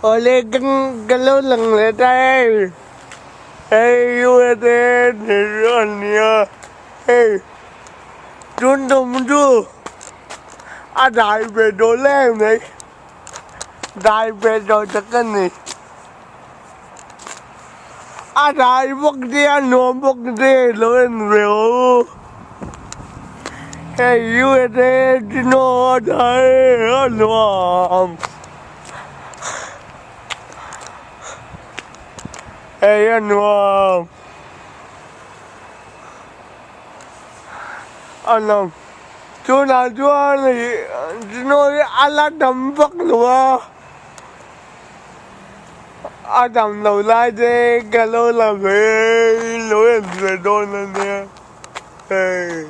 Awle ka lo lang leh ta hei. Hei USA a nia hei tun tum chu a dai ve tawh hle mai dai ve tawh tak a ni a dai bawk te a nuam bawk te lo en ve aw hei USA chu a dai a nuam. Hei a nuam a nuam tunah chuan ih snow hi a la tam vak lo a a tam lo lai te ka lo la ve lo en ve dawn a nia hei.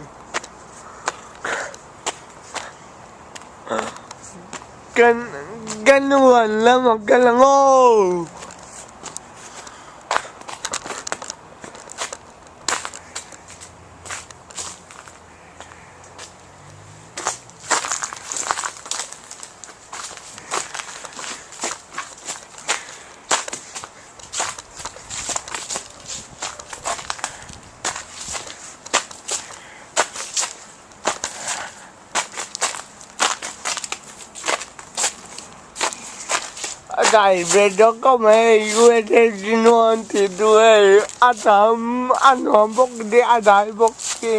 Kan ka nu an lamah ka lang aw. A dai ve dawk ka mai USA nuam ti duh hei a tam a nuam bawk si a dai bawk si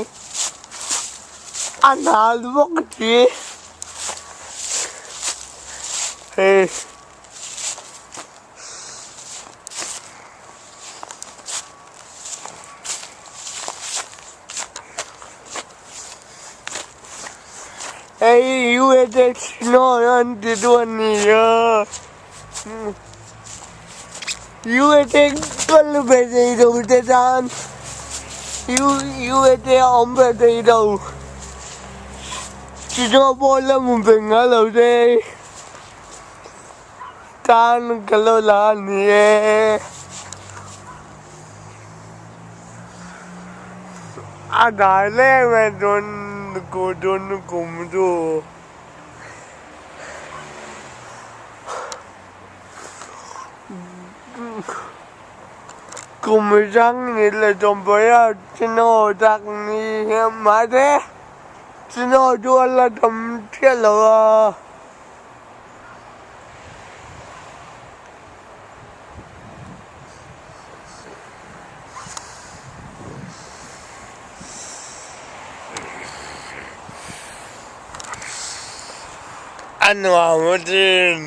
a nal bawk si hei. Hei USA snow an ti duh a ni a USA kal ve thei lo te tan USA a awm ve thei lo snow pawh la hmu ve ngai lo te tan ka lo la a ni e. A dai leng mai dawn ku dawn kum chu. Kum hrang ni leh sawmpahriat snow tak ni hian mahse snow chu a la tam chiah lo a. A nuam a tin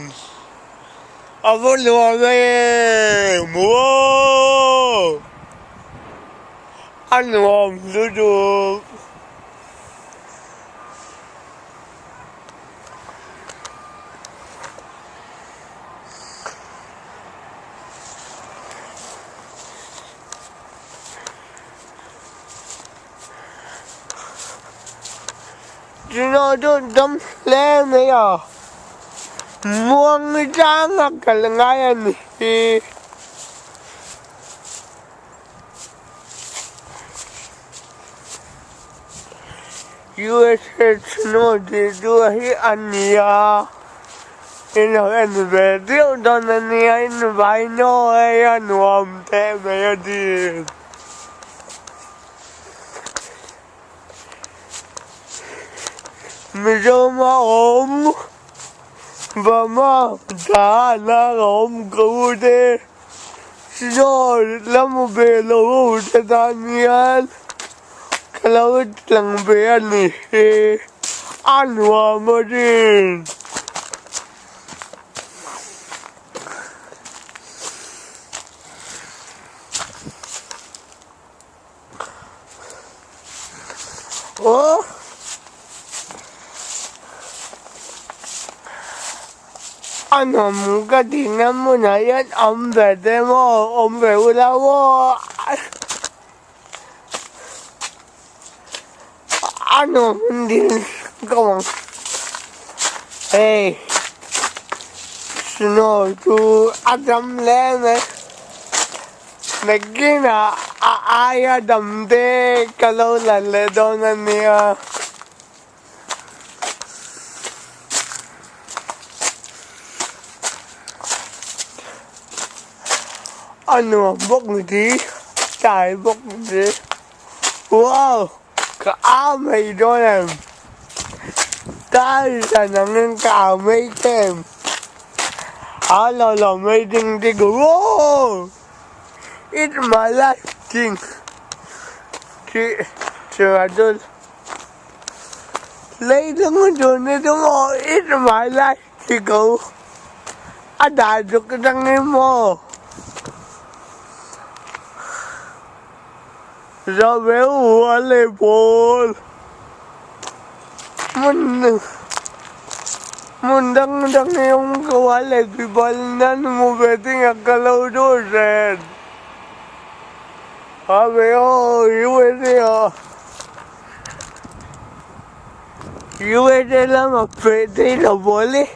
a va nuam em aw a nuam lutuk. Snow chu dam hle mai a muang chang a kal ngai a ni hi. USA snow tih chu hi a ni a in lo en ve deuh dawn a nia in vai naw hei a nuam teh mai a ni. Mizoram a awm Burma dahna a awm ka u te snow la hmu ve lo ho te tan hian. Ka lo tlang ve a ni hi a nuam a ni. Aw a nuam ka tihna hmunah hian awm ve te maw awm ve ula maw. A nuam hun dil ka awm hei snow chu a dam hle mai nakinah a aia dam te ka lo la leh dawn a nia. A nuam bawk si, tlai bawk si. Wow! Ka au mai dawn em? Tlai zan angin ka au mai em? A lo lo mai ding ding Wow! It's my life ding tih chhunga chu lei dang chu ni chu maw It's my life ti ko a dai tuk cang i maw Zohbeu hua le pawl hmun hmun dangdang i um ko ah le bal nan hmu ve dingah ka lo duh hren. Ave aw USA ah USA lam ah peh ti lo bawl i.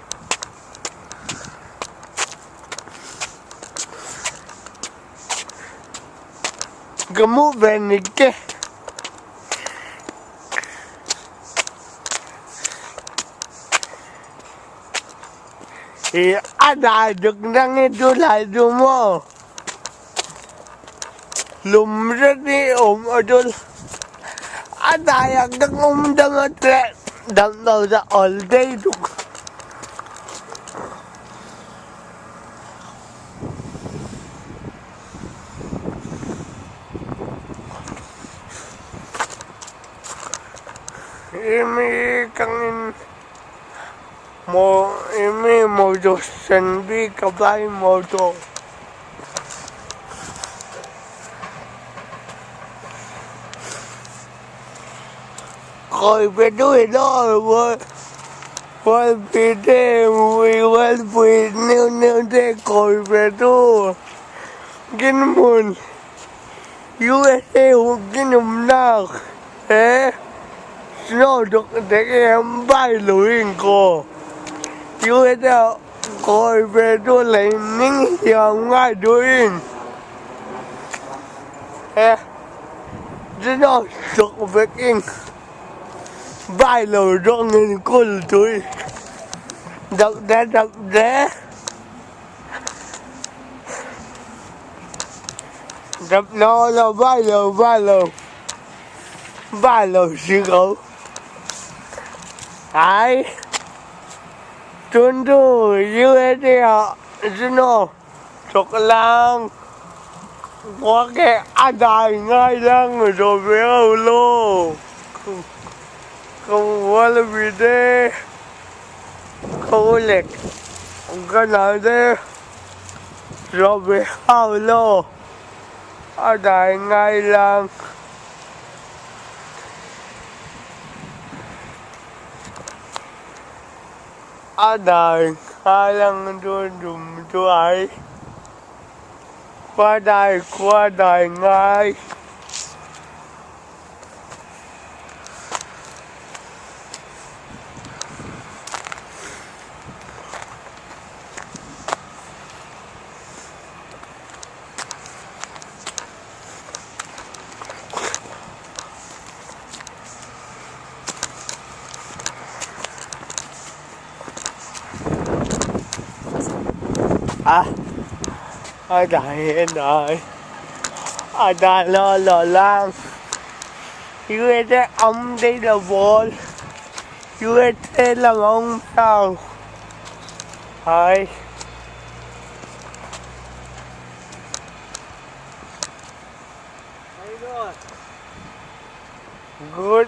Ka hmuh ve nik te. Hi a dai tuk dang i tu lai cu maw lum zet i um a tul. A dai ah kan um dang a tleh dam lo dah ol dei tuk. Imi kangin mo imi motor senbi kabai motor. Koi bedu ilo wo wal pite wal pui niu niu te koi bedu gin mun USA gin um nak he snow duk te em bai luin ko USA koi bedu lấy ninh hiểu ngay đuôi he snow duk vekin bai lo rong in kul tui đập đá đập đá đập nó là bai lo bai lo bai lo sư cậu ai tundu USA snow chok lang quá cái ăn đại ngay lang rồi về lô không quá là vì thế không lệch cái nào thế rồi về lô ăn đại ngay lang ăn đại ngay lang tôi dùng tôi ấy qua đài ngay. À, ai đại đại ai đại lo lo lang USA ông đi là vô USA là ông sao hai good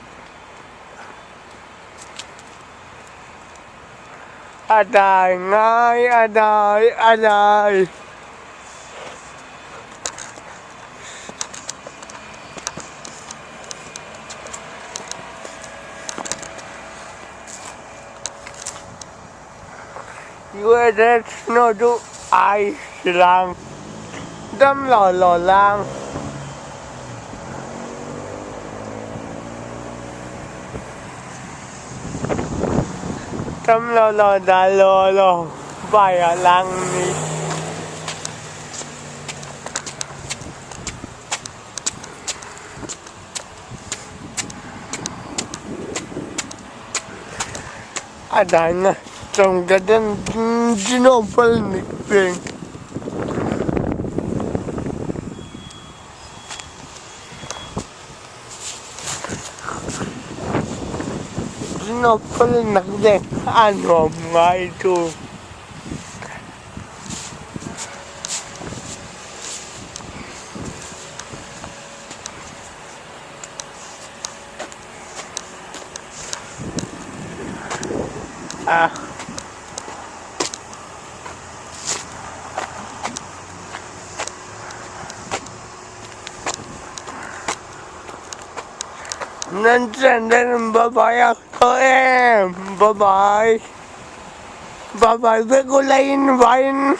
a đài ngay a đài a đài USA no do ai lang đâm lò lò lang đâm lò lò đà lò lò bài ở lang đi à đàn trong cái đêm chỉ nó phân lịch tiền. Snowfall nak de a nuam ngai chu. À. Nan channel bye bye em bye bye bye bye vek ula in vain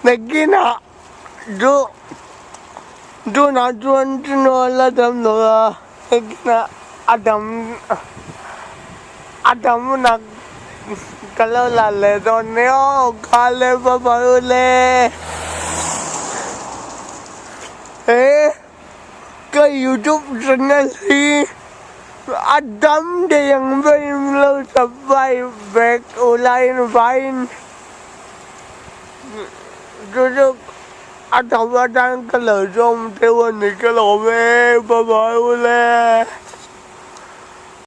nakinah chu tunah chuan chu la dam lo a nakinah a dam a dam nak ka lo la leh dawn nia aw kha le bye bye ule he. Ka youtube channel hi a dam thei ang ber in lo subscribe vek ula in vain chu chu a tho atan ka lo zawm teuh a ni ka lawm e bye bye ule.